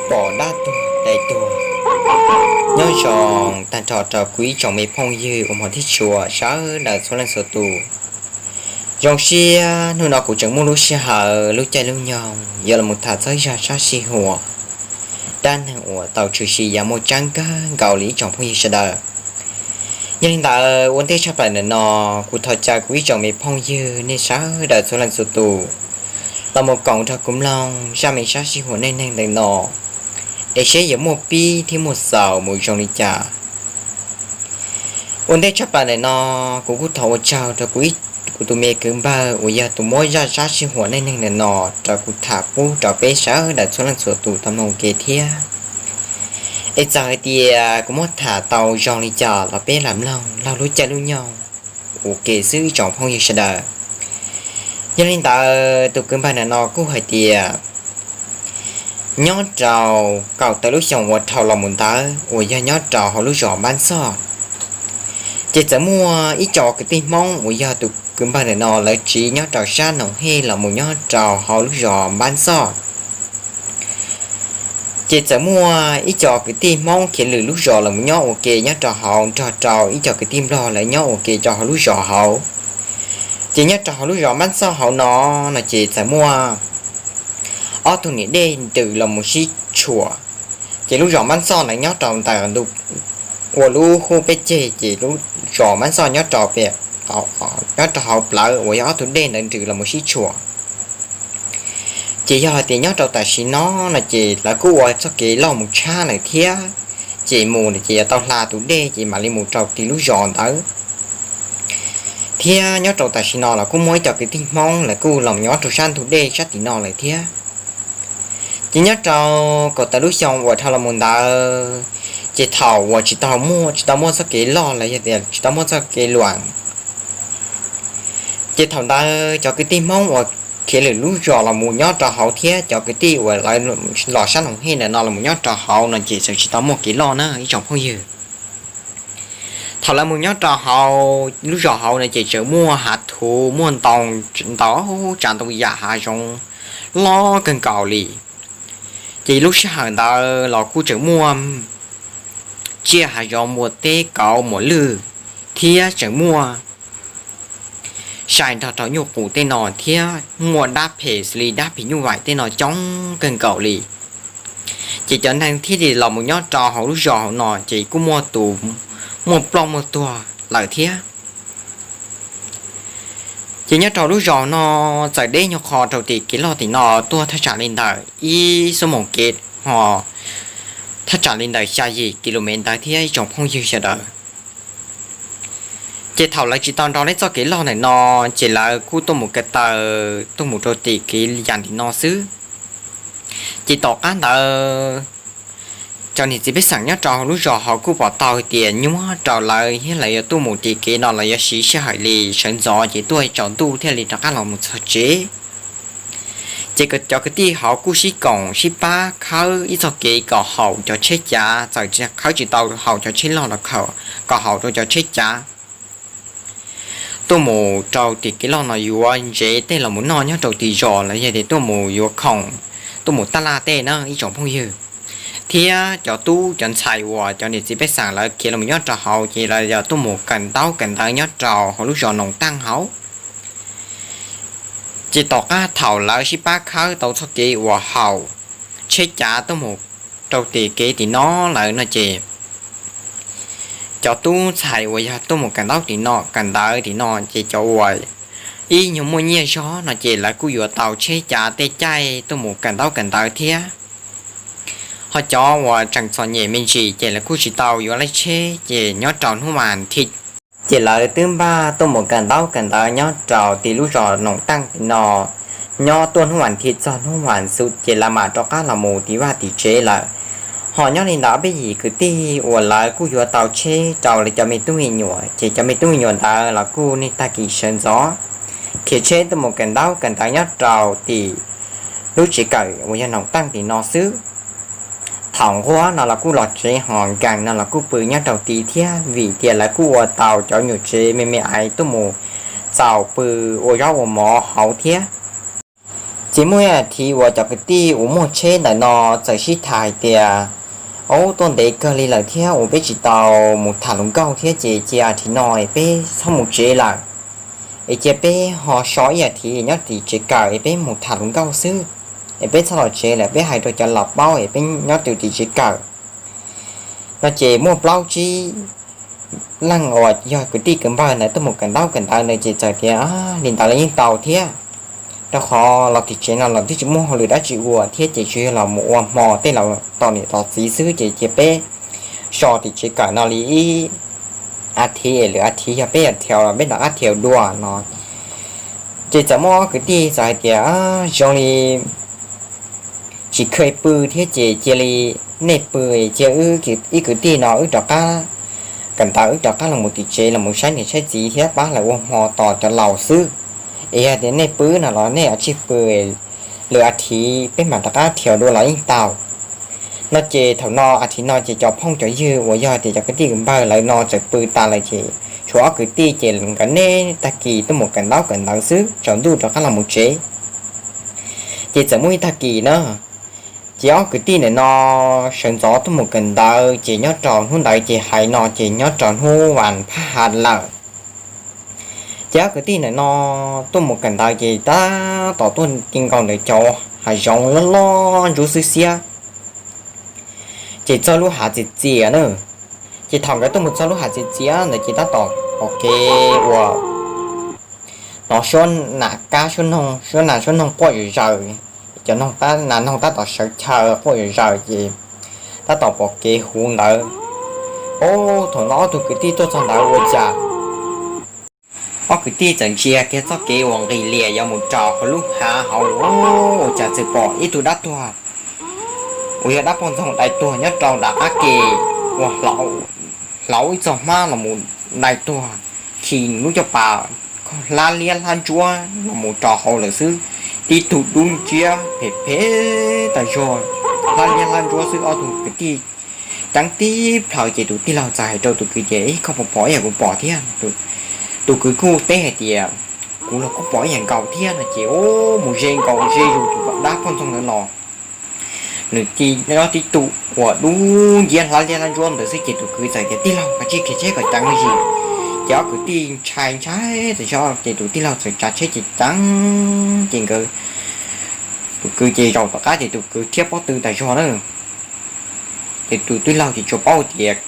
Pom dab tuag tes tuag. Nyob zoo tag nrho rau kuv ib tsoom me phooj ywg uas hmov thiab tshua sawv daws txhua leej txhua tus. Zoo siab hnub no kuv tseem muaj lub sij hawm lub caij lub nyoog yuav los tham txog zaj sab sij huam dab neeg uas tau tshwm sim yam muaj tseeb kawg nkaus li ib tsoom phooj ywg sawv daws. Yog li ntawd ua ntej tshaj plaws ntawm no, kuv thov caw kuv ib tsoom me phooj ywg nej sawv daws txhua leej txhua tus los mus koom nrog kuv mloog zaj me sab sij huam neej neeg ntawm no, es seb yuav muaj pib thiab muaj xaus mus zoo li cas. Ua ntej tshaj plaws ntawm no, kuv kuj thov ua tsaug rau kuv tus me kwv npawg uas yog tus muab zaj sab sij huam neej neeg ntawm no rau kuv tham pub rau peb sawv daws txhua leej txhua tus tau mloog ua ke thiab. Es txawm hais tias kuv muab tham tau zoo li cas los peb lam mloog laug lub caij lub nyoog ua ke xwb ib tsoom phooj ywg sawv daws. Yog li ntawd tus kwv npawg ntawm no kuj hais tias nyob rau kaum tawm lub xyoo uas dhau los mus ntawd uas yog nyob rau hauv lub zos Npab Ntxoj, ces txawm muaj ib co kwv tij Hmoob uas yog tus kwv npawg ntawm no lawv tsiv nyob rau sab Noom Hej los mus nyob rau hauv lub zos Npab Ntxoj. Ces txawm muaj ib co kwv tij Hmoob khiav lwm lub zos los mus nyob ua ke nyob rau hauv nrog rau ib co kwv tij Nplog lawv nyob ua ke rau hauv lub zos hauv. Ces nyob rau hauv lub zos Npab Ntxoj hauv no, no ces txawm muaj ob tug niam dej ntws los mus sib tshuam. Ces lub zos Npab Ntxoj ntawd nyob rau ntawm ntu ua lub hub peb ceg, ces lub zos Npab Ntxoj nyob rau pem, nyob rau hauv plawv uas yog ob tug dej ntawd nrws los mus sib tshuam. Ces yog hais tias nyob rau tam sim no no ces lawv kuj ua txoj kev loj mus tshab lawm thiab, ces mus ces yuav tau hla tus dej ces mam li mus rau tim lub zos ntawd. Thiab nyob rau tam sim no los kuj muaj ib co kwv tij Hmoob lawv kuj los nyob rau sab ntug dej sab tim no lawm thiab. Ces nyob rau kaum tawm lub xyoo uas dhau los mus ntawd, ces thaum uas tsis tau muaj, tsis tau muaj txoj kev loj los yog tias tsis tau muaj txoj kev luam, ces thaum ntawd cov kwv tij Hmoob uas khiav lwm lub zos los mus nyob rau hauv thiab cov kwv tij uas lawv los sab Noom Hej ntawm no los mus nyob rau hauv no ces txawm tsis tau muaj kev loj na ib tsoom phooj ywg. Thaum lawv mus nyob rau hauv lub zos hauv no ces tseem muaj hav thuv, muaj ntoo, ntau tsav ntau yam hav zoov loj kawg nkaus li. Ces lub sij hawm ntawd los kuj tseem muaj tsiaj hav zoov npua teb kauv muas lwj, thiab tseem muaj sai nrog rau nyuj qus tej no thiab muaj dab phem xws li dab phim nyuj vais tej no coob kawg nkaus li. Ces cov neeg thiaj li los mus nyob rau hauv lub zos hauv no ces kuj muaj tus muaj ploj muaj tuag lawm thiab. Ces nyob rau lub zos no txawm deb nyuag qho rau tim kev loj tim no tuaj thaj tsam li ntawm ib xuab moos kev, ho thaj tsam li ntawm xya yim kis lus mev ntawd thiab ib tsoom phooj ywg sawv daws. Ces thaum lawv tsis tau nrog lawv txoj kev loj ntawm no, ces lawv kuj tuaj mus ko taw tuaj mus rau tim kev yam tim no xwb. Ces tom qab ntawd cov niam txiv pej xeem nyob rau hauv lub zos hauv kuj pom tau hais tias nyuaj rau lawv thiab lawv yuav tuaj mus tim kev no los yuav siv sij hawm li sawv ntxov ces tuaj tsaus ntuj thiaj li rov qab los mus txog tsev. Ces cov kwv tij hauv kuj sib koom sib pab khawb ib txoj kev kom haum cov tsheb cav, txawm khawb tsis tau haum cov tsheb loj los kom haum rau cov tsheb cav tuaj mus rau tim kev loj no yuav ntsev tej los mus noj nyob rau tim zos los yog tias tuaj mus yuav khoom, tuaj mus taj laj tej na ib tsoom phooj ywg. Thiab cov tub cov ntxhais uas cov niam txiv pej xeem lawv khiav los nyob rau hauv ces lawv yog tuaj mus kawm ntaub kawm ntawv nyob rau hauv lub zos Noom Taaj hauv. Ces tom qab thaum lawv sib pab khawb tau txoj kev uas haum tsheb cav tuaj mus rau tim kev tim no lawm no ces cov tub ntxhais uas yog tuaj mus kawm ntaub tim no kawm ntawv tim no ces cov uas ib nyuag muaj nyiaj zog no ces lawv kuj yuav tau tsheb cav tej caij tuaj mus kawm ntaub kawm ntawv thiab. Ho cov uas tseem txom nyem me ntsis ces lawv kuj tsis tau yuav lawv tsheb ces nyob rau hnub vas thiv ces lawv twb npaj tuaj mus kawm ntaub kawm ntawv nyob rau tim lub zos Noom Taaj tim no, nyob tuaj hnub vas thiv txog hnub vas xuv ces lawv mam rov qab los mus tim vaj tim tsev lawm. Ho nyob li ntawd peb yim kwv tij uas lawv kuj yuav tau tsheb rau lawv cov me tub me nyuam ces cov me tub me nyuam ntawd los kuj niaj tag kis sawv ntxov khiav tsheb tuaj mus kawm ntaub kawm ntawv nyob rau tim lub tsev kawm uas yog Noom Taaj tim no xwb. Thaum nquag no los kuj los tsev, ho nkees no los kuj pw nyob rau tid thiab, vim tias lawv kuj ua tau cov nyuam tsev me me ais tuaj mus txaus pw ua zaub ua mov hauv thiab. Ces muaj ib as thiv uas cov kwv tij uas muaj tsheb ntawm no txawm sib tham hais tias, Ub, tuaj ntev kawg li lawm thiab uas peb tsis tau mus tham hluas nkauj thiab, ces cia as thiv no peb txhob mus tsev lawm, es cia peb ho so ib as thiv nyob tim tsev kawm es peb mus tham hluas nkauj xwb, es peb txhob los tsev lawm, peb hais rau cov laus paub es peb nyob tim tsev kawm. No ces muaj plaub tsib leej uas yog kwv tij kwv npawg ntawd tuaj mus kawm ntaub kawm ntawv ntawd ces txawm tias, Li ntawd los yeej tau thiab, rau qhov los tim tsev no los twb tsis muaj hauj lwm dab tsi ua thiab, ces tsuas yog los mus ua hmo tej los tos niam tos txiv xwb, ces cia peb so tim tsev kawm no li ib as thiv es lwm as thiv yog peb yuav thiaus los peb rov qab thiaus dua no. Ces txawm muaj ob kwv tij txawm hais tias, Zoo li tsis kheev pw thiab, ces cia li nej pw, cia wb ib kwv tij no wb rov qab kawm ntawv, wb rov qab los mus tim tsev los mus saib niam saib txiv thiab pab lawv ua hmo tos cov laus xwb. Es yog tias nej pw no los nej yuav tsum pw lwm as thiv, peb mam rov qab thiaus dua los yeej tau. No ces thaum no as thiv no ces cov phooj cov ywg uas yog tias cov kwv tij kwv npawg lawv no txawm pw tas lawm, ces tshuav ob kwv tij ces nkawd niaj tag kis tuaj mus kawm ntaub kawm ntawv xwb, tsaus ntuj rov qab los mus tsev. Ces txawm muaj ib tag kis na, ces ob kwv tij ntawm no sawv ntxov tuaj mus kawm ntawv, ces nyob rau hnub ntawd ces hais no ces nyob rau hnub vas phaj hav lawm. Ces ob kwv tij ntawm no tuaj mus kawm ntawv ces tab tom tuaj ti nkaus ntawm cov hav zoov loj loj ntsuab xwb xiab, ces txog lub hav txias txias na. Ces thaum nkawd tuaj mus txog lub hav txias txias ntawd ces tab tom pom kev uas hnov suab nas kab, suab nas suab noog quaj zom zaws, cov nas noog tab tom sawv chaw quaj zom zaws, ces tab tom pom kev huv ntawd. Ub, thaum no ob tug kwv tij tuaj txog ntawd ua cas ob kwv tij txawm ntsia kiag txoj kev uas nqis lias yuav mus rau hauv lub hav hauv, ua cas txawm pom ib tug dab tuag uas yog dab poj ntxoog dai tuag nyob rau nram qab ke uas hlauv ib txoj hmab los mus dai tuag, khi lub caj pas hlab liab hlab ntsuab los mus rau hauv lawm xwb. Tib tug dub nciab phem phem tas zog, hlab liab hlab ntsuab xwb. Ob tug kwv tij ceeb tib plhaw ces tus tij laug txawm hais rau tus kwv tias, Ib, koj puas pom ib yam kuv pom thiab? Tus kwv kuj teb hais tias, Kuv los kuj pom ib yam nkaus thiab no. Ces ub, mus ze nkaus ze zus tus dab poj ntxoog ntawd los, nws tib tug uas dub nciab hlab liab hlab ntsuab ntawd xwb. Ces tus kwv txawm tias, Tij laug, kav tsij khiav tseb kom ceev zis. Ces ob kwv tij ntshai ntshai tas zog ces tus tij laug txawm tsav tsheb ces ceev, ces nkawd, tus kwv ces zaum tom qab ces tus kwv thiab pob tw tas zog na. Ces tus tij laug ces tsuas paub tias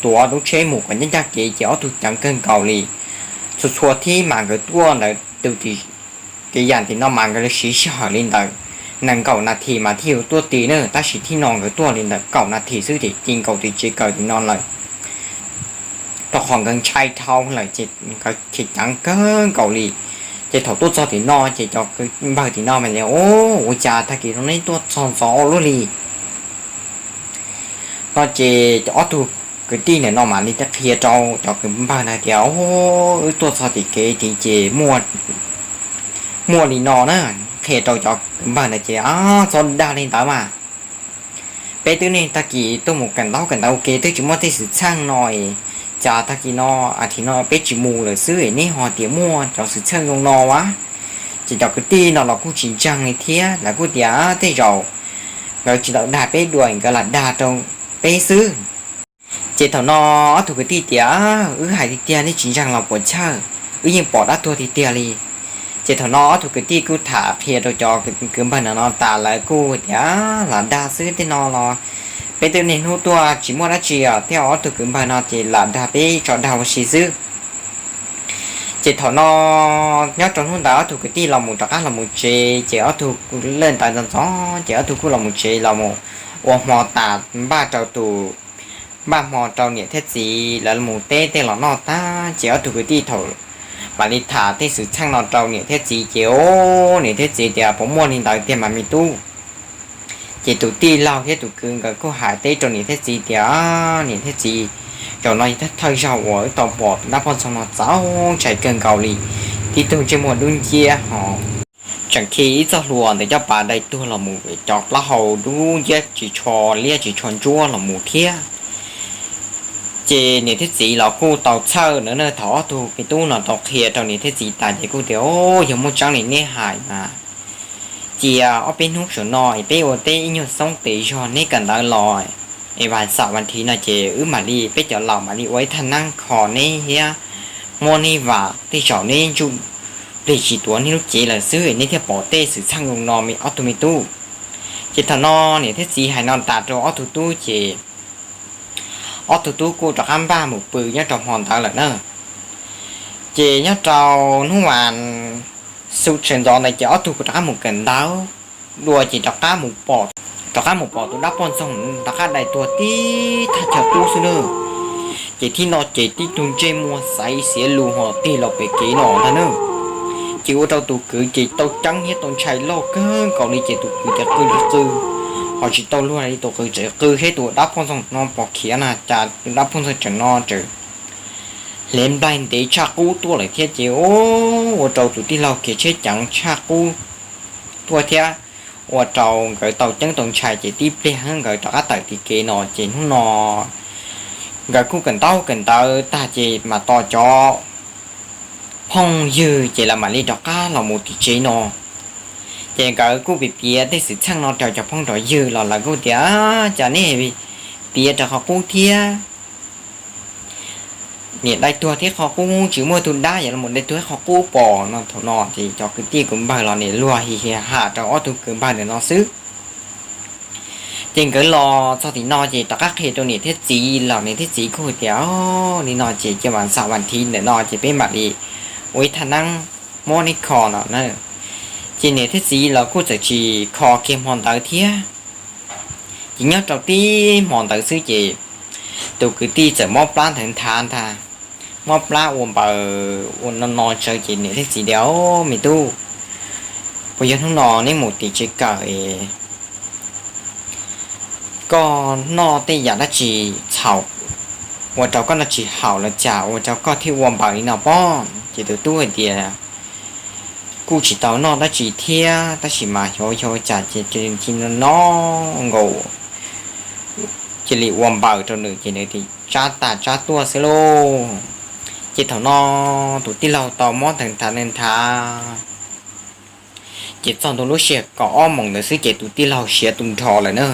tuav lub tsheb mus kom ncaj ncaj kev ces ob tug ceev kawg nkaus li. Txhua txhua thib mas nkawd tuaj ntawd tus tim kev yam tim no mas nkawd siv sij hawm li ntawd nees nkaum nas this mas thiaj yuav tuaj ti na, tab sis thib no nkawd tuaj li ntawm kaum nas this xwb ces ti nkaus tim tsev kawm tim no lawm, rau qhov nkawd ntshai dhau lawm ces nkawd khiav ceev kawg nkaus li. Ces thaum tuaj txog tim no ces cov kwv npawg tim no mas tias, Ub, ua cas tag kis no neb tuaj txog ntxov ua luaj li? No ces ob tug kwv tij ntawm no mam li qhia rau cov kwv npawg na tias, Ub, wb tuaj txog tim kev tid ces muaj li no na, qhia rau cov kwv npawg ntawd ces, Txhob dag li ntawd mas, peb twb niaj tag kis tuaj mus kawm ntaub kawm ntawv ua ke twb tsis muaj tej xwm txheej no es, cas tag kis no, a, tim no peb tsis mus lawm xwb es neb ho tias muaj cov xwm txheej zoo no a? Ces cov kwv tij no los kuj tsis ntseeg li thiab, lawv kuj tias, Tej zaum nkawd tsis tau dag peb dua, nkawd lam dag rau peb xwb. Ces thaum no ob tug kwv tij tias, Wb hais tiag tiag, neb tsis ntseeg los puas chawj, wb yeej pom dab tuag tiag tiag li. Ces thaum no ob tug kwv tij kuj tham qhia rau cov kwv npawg no tas lawv kuj tias, Lam dag xwb, tej no los peb twb niaj hnub tuaj tsis muaj dab tsi os. Thiab ob tug kwv npawg no ces lam dag peb tso dag ua si xwb. Ces thaum no nyob rau hnub ntawd ob tug kwv tij los mus rov qab los mus tsev, ces ob tug lawm ntawd ntxov ntxov ces ob tug kuj los mus tsev los mus ua hmo tas npaj rau tus, npaj hmo rau niam thiab txiv lawv mus teb tej los noj tag ces ob tug kwv tij thaum mam li tham tej xwm txheej no rau niam thiab txiv ces, o, niam thiab txiv tias, Puas muaj li ntawd tiag mas me tub? Ces tus tij laug thiab tus kwv nkawd kuj hais teb rau niam thiab txiv tias, Niam thiab txiv, zaum no yog thawj zaug uas wb tau pom dab poj ntxoog no txaus ntshai kawg nkaus li. Tib tug ntsej muag dub nciab ho tseem khi ib txoj hlua ntawm caj pas dai tuag los mus, cov plaub hau dub nciab tsis tsho liab tsis tsho ntsuab los mus thiab. Ces niam thiab txiv los kuj tau txhawj na, thaum ob tug me tub no tau qhia rau niam thiab txiv tas ces kuj tias, O, yog muaj tseeb li neb hais mas Cia ob peb hnub saum no es peb ua teb ib nyuag xoob tes zog neb kawm ntawv los es vas xaum vas thiv no ces wb mam li, peb cov laus mam li ua ib thaj neeb kho neb thiab muab neb vas, tej zaum neb ntsuj plig tsis tuav neb lub cev lawm xwb es neb thiaj pom tej xwm txheej zoo no ob tug me tub. Ces thaum no niam thiab txiv hais no tas rau ob tug tub ces ob tug tub kuj rov qab npaj mus pw nyob rau hmo ntawd lawm na. Ces nyob rau hnub vas xuv sawv ntxov ntawd ces ob tug kuj rov qab mus kawm ntawv dua ces rov qab mus pom, rov qab mus pom tus dab poj ntxoog rov qab dai tuag tib thaj chaw qub xwb na. Ces thib no ces tib tug ntsej muag xaiv xiav lus ho tig los pem kev no ntag na. Ces ua rau tus kwv ces tau ceeb thiab tau ntshai loj kawg nkaus li ces tus kwv ces qw qw, ho tsis tau luag li, tus kwv tseem qw saib tus dab poj ntxoog no pom khiav na cas tus dab poj ntxoog tseem no tseem hlev nplaig ntev tshaj qub tuaj lawm thiab ces ua rau tus tij laug khiav tsheb ceev tshaj qub tuaj thiab, ua rau nkawd tau ceeb tau ntshai ces tib pliag nkawd rov qab tawm tim kev no ces hnub no nkawd kuj kawm ntaub kawm ntawv tag ces mam tos cov phooj ywg ces lawv mam li rov qab los mus tim tsev no. Ces nkawd kuj piav piav tej xwm txheej no rau cov phooj cov ywg los lawv kuj tias, cas neb piav rau qhov qub thiab, niam dai tuag thiab qhov qub tsis muaj tug dab yuav los dai tuag qhov qub pom no. Thaum no ces cov kwv tij kwv npawg los niam luag hi ha rau ob tug kwv npawg ntawm no xwb. Ces nkawd los txog tim no ces rov qab qhia rau niam thiab txiv los niam thiab txiv kuj tias, o, li no ces cia vas xaum vas thiv ntawm no ces peb mam li ua ib thaj neeb muab neb kho no na. Ces niam thiab txiv los kuj txawm tsis kho kiag hmo ntawd thiab. Ces nyob rau tib hmo ntawd xwb ces tus kwv tij txawm mob plab nthawv nthav ntag, mob plab ua npaws ua no no tsawv ces niam thiab txiv tias, o, me tub, puas yog hnub no neb mus tim tsev kawm es koj noj tej yam dab tsi txhaum ua rau koj noj tsis haum los cas ua rau koj thiaj ua npaws li no pob? Ces tus tub hais tias, kuj tsis tau noj dab tsi thiab tab sis mas xyov yog cas ces cia li no no nkaus, cia li ua npaws rau nws ces nws tsab tas tsab tuaj xwb lauj. Ces thaum no tus tij laug tau mob nthawv nthav nthav, ces txog ntua lub sij hawm kaum ob moos ntawd xwb ces tus tij laug siav tu nrho lawm na.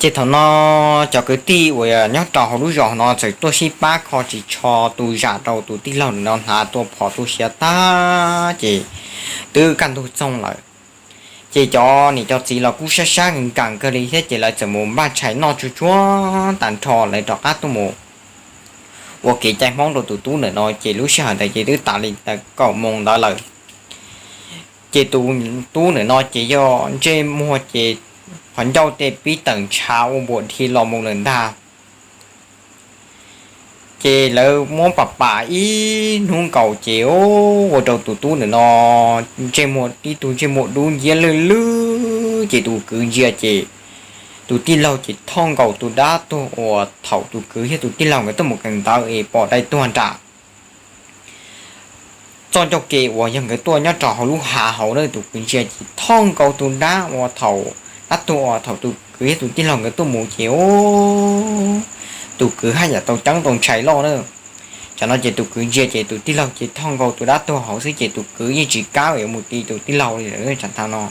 Ces thaum no cov kwv tij uas nyob rau hauv lub zos no txawm tuaj sib pab kho tsis tsho tu zam rau tus tij laug ntawm no hnav tua phom tu siav tag ces twb kaj ntug txoog lawm. Ces cov niam cov txiv los kuj sab sab nkees kawg li thiab ces lawv txawm mus npaj tshais noj tsuag tsuag tag nrho lawv rov qab tuaj mus ua kev cai Hmoob rau tus tub ntawm no ces lub sij hawm ntawd ces twb tas li ntawm kaum moos ntawd lawm. Ces tus tub ntawm no ces yog ntsej muag ces qhov ncauj tej pib tawm ntshav ua npuas dhi los mus lawm ntag. Ces lawv muab pam pam ib hnub nkaus ces ua rau tus tub ntawm no ntsej muag tib tug ntsej muag dub nciab lwj lwj ces tus kwv ntsia ces tus tij laug ces thauj nkaus tus dab tuag uas thaum tus kwv thiab tus tij laug nkawd tuaj mus kawm ntawv es pom dai tuag nram txoj ncauj ke uas yog nkawd tuaj nyob rau hauv lub hav hauv na. Tus kwv ntsia ces thauj nkaus tus dab uas thaum, dab tuag uas thaum tus kwv thiab tus tij laug nkawd tuaj mus ces tus kwv haj yam tau ceeb tau ntshai loj na. Tsam no ces tus kwv ntsia ces tus tij laug ces thauj nkaus tus dab tuag hauv xwb ces tus kwv yeej tsis kam yuav mus ti tus tij laug li lawm tsam thaum no.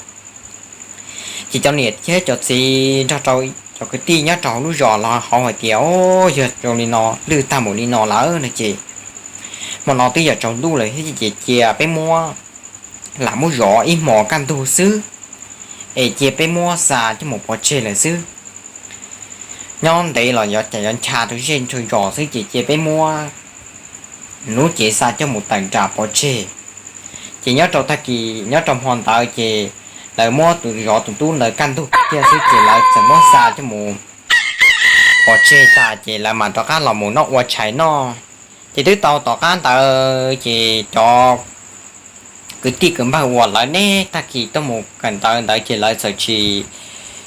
Ces cov niam thiab cov txiv nrog rau cov kwv tij nyob rau hauv lub zos los hauv hais tias, o, yog zoo li no lwj tag mus li no lawm no ces hmo no twb yog tsaus ntuj lawm thiab ces cia peb muab, lam muab zov ib hmos kaj ntug xwb es cia peb muab xa coj mus pov tseg lawm xwb. Nyob ntev los yuav cas yuav ncha rau zej rau zos xwb ces cia peb muab lub cev xa coj mus tawm nram pov tseg. Ces nyob rau tag kis nyob rau hmo ntawd ces lawv muab tus zov tus tub ntawd kaj ntug kiag xwb ces lawv txawm muab xa coj mus pov tseg tas ces lawv mam rov qab los mus noj ua tshais noj. Ces twb tau tom qab ntawd ces cov kwv tij kwv npawg uas lawv niaj tag kis tuaj mus kawm ntawv ntawd ces lawv txawm tsis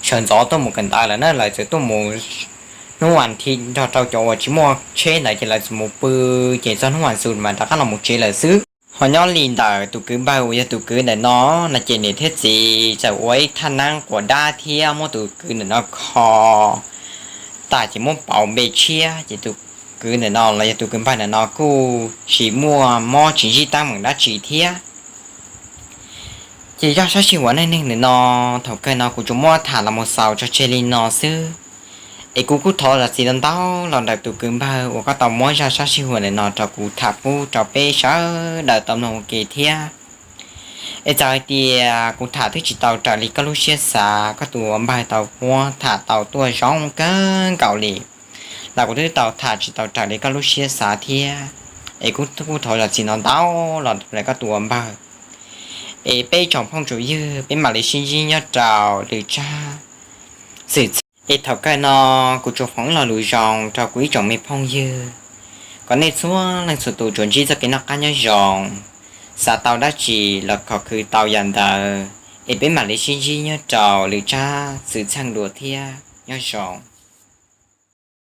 sawv ntxov tuaj mus kawm ntawv lawm na, lawv txawm tuaj mus hnub vas thiv nrog rau cov uas tsis muaj tsheb ntawd ces lawv txawm mus pw, ces txog hnub vas xuv mas rov qab los mus tsev lawm xwb. Ho nyob li ntawm tus kwv npawg uas yog tus kwv ntawm no, no ces niam thiab txiv txawm ua ib thaj neeb quas dab thiab muab tus kwv ntawm no kho tas ces muab pauv npe tshiab, ces tus kwv ntawm no los yog tus kwv npawg ntawm no kuj tsis muaj mob tsis ntsib teeb meem dab tsi thiab. Ces zaj sab sij huam neej neeg ntawm no, thaum kawg no kuv tsuas muab tham los mus xaus tso tseg li no xwb. Es kuv kuj thov zam txim ntau ntau los ntawm tus kwv npawg uas koj tau muab zaj sab sij huam ntawm no rau kuv tham pub rau peb sawv daws tau mloog ua ke thiab. Es txawm hais tias kuv tham twb tsis tau raws li koj lub siab xav, koj tus npawg tau muab tham tau tuaj zoo kawg nkaus li, los kuv twb tau tham tsis tau raws li koj lub siab xav thiab. Es kuv kuj thov zam txim ntau ntau los ntawm koj tus npawg. Es peb tsoom phooj tsoom ywg peb mam li sib ntsib nyob rau lwm tsab xwm txheej. Es thaum kawg no kuv tsuas foom lo lus zoo rau kuv ib tsoom me phooj ywg, kom nej txhua leej txhua tus tsuas ntsib txoj kev noj qab nyob zoo, xav tau dab tsi los khov khwv tau yam ntawd. Es peb mam li sib ntsib nyob rau lwm tsab xwm txheej dua thiab, nyob zoo.